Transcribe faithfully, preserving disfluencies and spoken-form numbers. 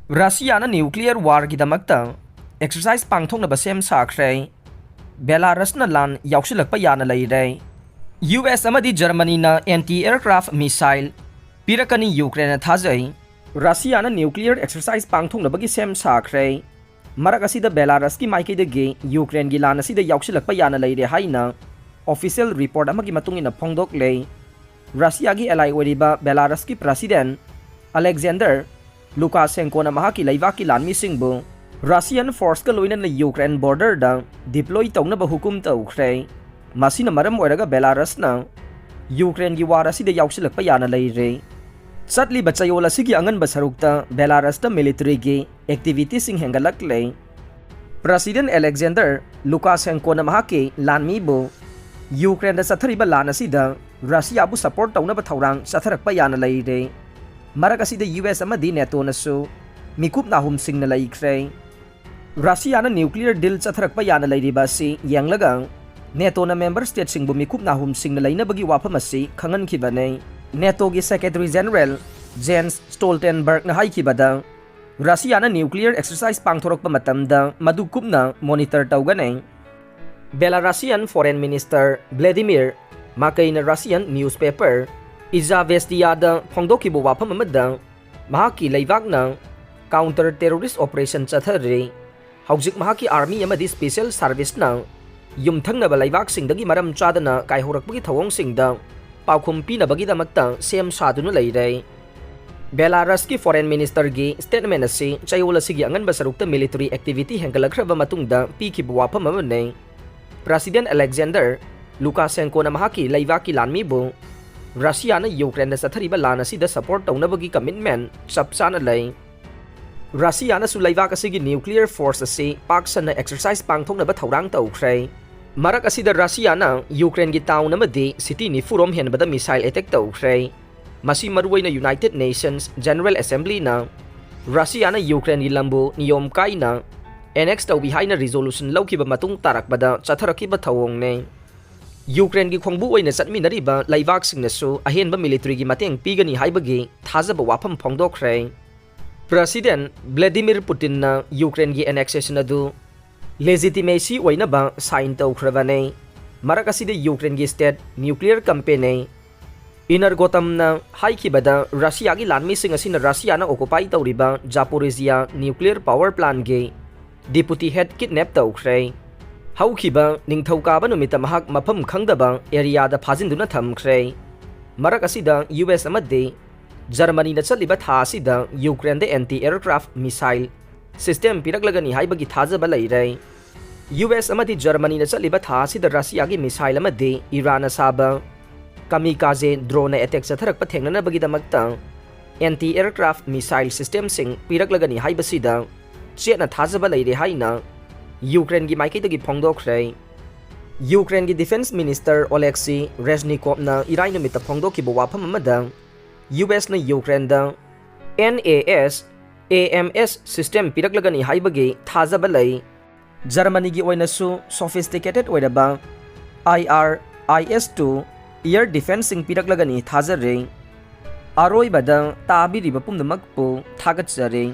ꯔꯁꯤꯌꯥꯅ nuclear warꯒꯤꯗꯃꯛꯇ exercise ꯄꯥꯡꯊꯣꯛꯅꯕ ꯁꯦꯝ ꯁꯥꯈ꯭ꯔꯦ꯫ ꯕꯦꯂꯥꯔꯁꯅ ꯂꯥꯟ ꯌꯥꯎꯁꯤꯜꯂꯛꯄ ꯌꯥꯅ ꯂꯩꯔꯦ꯫ ꯌꯨ ꯑꯦꯁ ꯑꯃꯗꯤ ꯖꯔꯃꯅꯤꯅ anti aircraft missile ꯄꯤꯔꯛꯀꯅꯤ ꯌꯨꯀ꯭ꯔꯦꯟꯅ ꯊꯥꯖꯩ꯫ ꯔꯁꯤꯌꯥꯅ nuclear exercise ꯄꯥꯡꯊꯣꯛꯅꯕꯒꯤ ꯁꯦꯝ ꯁꯥꯈ꯭ꯔꯦ꯫ ꯃꯔꯛ ꯑꯁꯤꯗ ꯕꯦꯂꯥꯔꯁꯀꯤ ꯃꯥꯏꯀꯩꯗꯒꯤ ꯌꯨꯀ꯭ꯔꯦꯟꯒꯤ ꯂꯥꯟ ꯑꯁꯤꯗ ꯌꯥꯎꯁꯤꯜꯂꯛꯄ ꯌꯥꯅ ꯂꯩꯔꯦ ꯍꯥꯏꯅ official report ꯑꯃꯒꯤ ꯃꯇꯨꯡ ꯏꯟꯅ ꯐꯣꯡꯗꯣꯛꯂꯦ꯫ ꯔꯁꯤꯌꯥꯒꯤ ally ꯑꯣꯏꯔꯤꯕ ꯕꯦꯂꯥꯔꯁꯀꯤ president Alexander Lukashenkoꯅ ꯃꯍꯥꯛꯀꯤ ꯂꯩꯕꯥꯛꯀꯤ ꯂꯥꯟꯃꯤꯁꯤꯡꯕꯨ Russian forceꯀ ꯂꯣꯏꯅꯅ ꯌꯨꯀ꯭ꯔꯦꯟ borderꯗ deploy ꯇꯧꯅꯕ ꯍꯨꯀꯨꯝ ꯇꯧꯈ꯭ꯔꯦ꯫ ꯃꯁꯤꯅ ꯃꯔꯝ ꯑꯣꯏꯔꯒ ꯕꯦꯂꯥꯔꯁꯅ ꯌꯨꯀ꯭ꯔꯦꯟꯒꯤ war ꯑꯁꯤꯗ ꯌꯥꯎꯁꯤꯜꯂꯛꯄ ꯌꯥꯅ ꯂꯩꯔꯦ꯫ ꯆꯠꯂꯤꯕ ꯆꯌꯣꯜ ꯑꯁꯤꯒꯤ ꯑꯉꯟꯕ ꯁꯔꯨꯛꯇ ꯕꯦꯂꯥꯔꯁꯇ militaryꯒꯤ activityꯁꯤꯡ ꯍꯦꯟꯒꯠꯂꯛꯂꯦ꯫ President Alexander Lukashenkoꯅ ꯃꯍꯥꯛꯀꯤ ꯂꯥꯟꯃꯤꯕꯨ ꯌꯨꯀ꯭ꯔꯦꯟꯗ ꯆꯠꯊꯔꯤꯕ ꯂꯥꯟ ꯑꯁꯤꯗ ꯔꯁꯤꯌꯥꯕꯨ support ꯇꯧꯅꯕ ꯊꯧꯔꯥꯡ ꯆꯠꯊꯔꯛꯄ ꯌꯥꯅ ꯂꯩꯔꯦ꯫ ꯃꯔꯛ ꯑꯁꯤꯗ ꯌꯨ ꯑꯦꯁ ꯑꯃꯗꯤ ꯅꯦꯇꯣꯅꯁꯨ ꯃꯤꯀꯨꯞ ꯅꯥꯍꯨꯝꯁꯤꯡꯅ ꯂꯩꯈ꯭ꯔꯦ꯫ ꯔꯁꯤꯌꯥꯅ nuclear deal ꯆꯠꯊꯔꯛꯄ ꯌꯥꯅ ꯂꯩꯔꯤꯕ ꯑꯁꯤ ꯌꯦꯡꯂꯒ ꯅꯦꯇꯣꯅ member stateꯁꯤꯡꯕꯨ ꯃꯤꯀꯨꯞ ꯅꯥꯍꯨꯝꯁꯤꯡꯅ ꯂꯩꯅꯕꯒꯤ ꯋꯥꯐꯝ ꯑꯁꯤ ꯈꯪꯍꯟꯈꯤꯕꯅꯤ꯫ ꯅꯦꯇꯣꯒꯤ Secretary General Jens Stoltenbergꯅ ꯍꯥꯏꯈꯤꯕꯗ, ꯔꯁꯤꯌꯥꯅ nuclear exercise ꯄꯥꯡꯊꯣꯔꯛꯄ ꯃꯇꯝꯗ ꯃꯗꯨ ꯀꯨꯞꯅ monitor ꯇꯧꯒꯅꯤ꯫ Belarusian Foreign Minister Vladimir Makeyꯅ Russian newspaper Izvestiaꯗ ꯐꯣꯡꯗꯣꯛꯈꯤꯕ ꯋꯥꯐꯝ ꯑꯃꯗ, ꯃꯍꯥꯛꯀꯤ ꯂꯩꯕꯥꯛꯅ counter terrorist operation ꯆꯠꯊꯔꯤ꯫ ꯍꯧꯖꯤꯛ ꯃꯍꯥꯛꯀꯤ army ꯑꯃꯗꯤ special serviceꯅ ꯌꯨꯝꯊꯪꯅꯕ ꯂꯩꯕꯥꯛꯁꯤꯡꯗꯒꯤ ꯃꯔꯝ ꯆꯥꯗꯅ ꯀꯥꯏꯍꯧꯔꯛꯄꯒꯤ ꯊꯧꯑꯣꯡꯁꯤꯡꯗ ꯄꯥꯎꯈꯨꯝ ꯄꯤꯅꯕꯒꯤꯗꯃꯛꯇ ꯁꯦꯝ ꯁꯥꯗꯨꯅ ꯂꯩꯔꯦ꯫ ꯕꯦꯂꯥꯔꯁꯀꯤ foreign ministerꯒꯤ statement ꯑꯁꯤ ꯆꯌꯣꯜ ꯑꯁꯤꯒꯤ ꯑꯉꯟꯕ ꯁꯔꯨꯛꯇ military activity ꯍꯦꯟꯒꯠꯂꯛꯈ꯭ꯔꯕ ꯃꯇꯨꯡꯗ ꯄꯤꯈꯤꯕ ꯋꯥꯐꯝ ꯑꯃꯅꯤ꯫ President Alexander Lukashenkoꯅ ꯃꯍꯥꯛꯀꯤ ꯂꯩꯕꯥꯛꯀꯤ ꯂꯥꯟꯃꯤꯕꯨ ꯔꯁꯤꯌꯥꯅ ꯌꯨꯀ꯭ꯔꯦꯟꯗ ꯆꯠꯊꯔꯤꯕ ꯂꯥꯟ ꯑꯁꯤꯗ support ꯇꯧꯅꯕꯒꯤ commitment ꯆꯞ ꯆꯥꯅ ꯂꯩ꯫ ꯔꯁꯤꯌꯥꯅꯁꯨ ꯂꯩꯕꯥꯛ ꯑꯁꯤꯒꯤ nuclear force ꯑꯁꯤ ꯄꯥꯛ ꯁꯟꯅ exercise ꯄꯥꯡꯊꯣꯛꯅꯕ ꯊꯧꯔꯥꯡ ꯇꯧꯈ꯭ꯔꯦ꯫ ꯃꯔꯛ ꯑꯁꯤꯗ ꯔꯁꯤꯌꯥꯅ ꯌꯨꯀ꯭ꯔꯦꯟꯒꯤ town ꯑꯃꯗꯤ city ꯅꯤꯐꯨꯔꯣꯝ ꯍꯦꯟꯕꯗ missile attack ꯇꯧꯈ꯭ꯔꯦ꯫ ꯃꯁꯤ ꯃꯔꯨꯑꯣꯏꯅ United Nations General Assemblyꯅ ꯔꯁꯤꯌꯥꯅ ꯌꯨꯀ꯭ꯔꯦꯟꯒꯤ ꯂꯝꯕꯨ ꯅꯤꯌꯣꯝ ꯀꯥꯏꯅ annex ꯇꯧꯕꯤ ꯍꯥꯏꯅ resolution ꯂꯧꯈꯤꯕ ꯃꯇꯨꯡ ꯇꯥꯔꯛꯄꯗ ꯆꯠꯊꯔꯛꯈꯤꯕ ꯊꯧꯑꯣꯡꯅꯤ꯫ ꯌꯨꯀ꯭ꯔꯦꯟꯒꯤ ꯈꯣꯡꯕꯨ ꯑꯣꯏꯅ ꯆꯠꯃꯤꯟꯅꯔꯤꯕ ꯂꯩꯕꯥꯛꯁꯤꯡꯅꯁꯨ ꯑꯍꯦꯟꯕ militaryꯒꯤ ꯃꯇꯦꯡ ꯄꯤꯒꯅꯤ ꯍꯥꯏꯕꯒꯤ ꯊꯥꯖꯕ ꯋꯥꯐꯝ ꯐꯣꯡꯗꯣꯛꯈ꯭ꯔꯦ꯫ President Vladimir Putinꯅ Ukraineꯒꯤ annexation ꯑꯗꯨ legitimacy ꯑꯣꯏꯅꯕ sign ꯇꯧꯈ꯭ꯔꯕꯅꯤ꯫ ꯃꯔꯛ ꯑꯁꯤꯗ Ukraineꯒꯤ state nuclear company Energoatomꯅ ꯍꯥꯏꯈꯤꯕꯗ, Russiaꯒꯤ ꯂꯥꯟꯃꯤꯁꯤꯡ ꯑꯁꯤꯅ Russiaꯅ occupy ꯇꯧꯔꯤꯕ Zaporizhzhia nuclear power plantꯀꯤ deputy head kidnap ꯇꯧꯈ꯭ꯔꯦ꯫ ꯍꯧꯈꯤꯕ ꯅꯤꯡꯊꯧꯀꯥꯕ ꯅꯨꯃꯤꯠꯇ ꯃꯍꯥꯛ ꯃꯐꯝ ꯈꯪꯗꯕ areaꯗ ꯐꯥꯖꯤꯟꯗꯨꯅ ꯊꯝꯈ꯭ꯔꯦ꯫ ꯃꯔꯛ ꯑꯁꯤꯗ U S ꯑꯃꯗꯤ Germanyꯅ ꯆꯠꯂꯤꯕ ꯊꯥ ꯑꯁꯤꯗ Ukraineꯗ anti aircraft missile system ꯄꯤꯔꯛꯂꯒꯅꯤ ꯍꯥꯏꯕꯒꯤ ꯊꯥꯖꯕ ꯂꯩꯔꯦ꯫ U S ꯑꯃꯗꯤ Germanyꯅ ꯆꯠꯂꯤꯕ ꯊꯥ ꯑꯁꯤꯗ Russiaꯒꯤ missile ꯑꯃꯗꯤ Iranꯅ ꯁꯥꯕ kamikaze droneꯅ attack ꯆꯠꯊꯔꯛꯄ ꯊꯦꯡꯅꯅꯕꯒꯤꯗꯃꯛꯇ anti aircraft missile systemꯁꯤꯡ ꯄꯤꯔꯛꯂꯒꯅꯤ ꯍꯥꯏꯕꯁꯤꯗ ꯆꯦꯠꯅ ꯊꯥꯖꯕ ꯂꯩꯔꯦ ꯍꯥꯏꯅ Ukraineꯒꯤ ꯃꯥꯏꯀꯩꯗꯒꯤ ꯐꯣꯡꯗꯣꯛꯈ꯭ꯔꯦ꯫ Ukraineꯒꯤ defence minister Oleksiy Reznikovꯅ ꯏꯔꯥꯏ ꯅꯨꯃꯤꯠꯇ ꯐꯣꯡꯗꯣꯛꯈꯤꯕ ꯋꯥꯐꯝ ꯑꯃꯗ, U Sꯅ Ukraineꯗ NASAMS system ꯄꯤꯔꯛꯂꯒꯅꯤ ꯍꯥꯏꯕꯒꯤ ꯊꯥꯖꯕ ꯂꯩ꯫ Germanyꯒꯤ ꯑꯣꯏꯅꯁꯨ sophisticated ꯑꯣꯏꯔꯕ IRIS two air defenceꯁꯤꯡ ꯄꯤꯔꯛꯂꯒꯅꯤ ꯊꯥꯖꯔꯤ꯫ ꯑꯔꯣꯏꯕꯗ ꯇꯥꯕꯤꯔꯤꯕ ꯄꯨꯝꯅꯃꯛꯄꯨ ꯊꯥꯒꯠꯆꯔꯤ꯫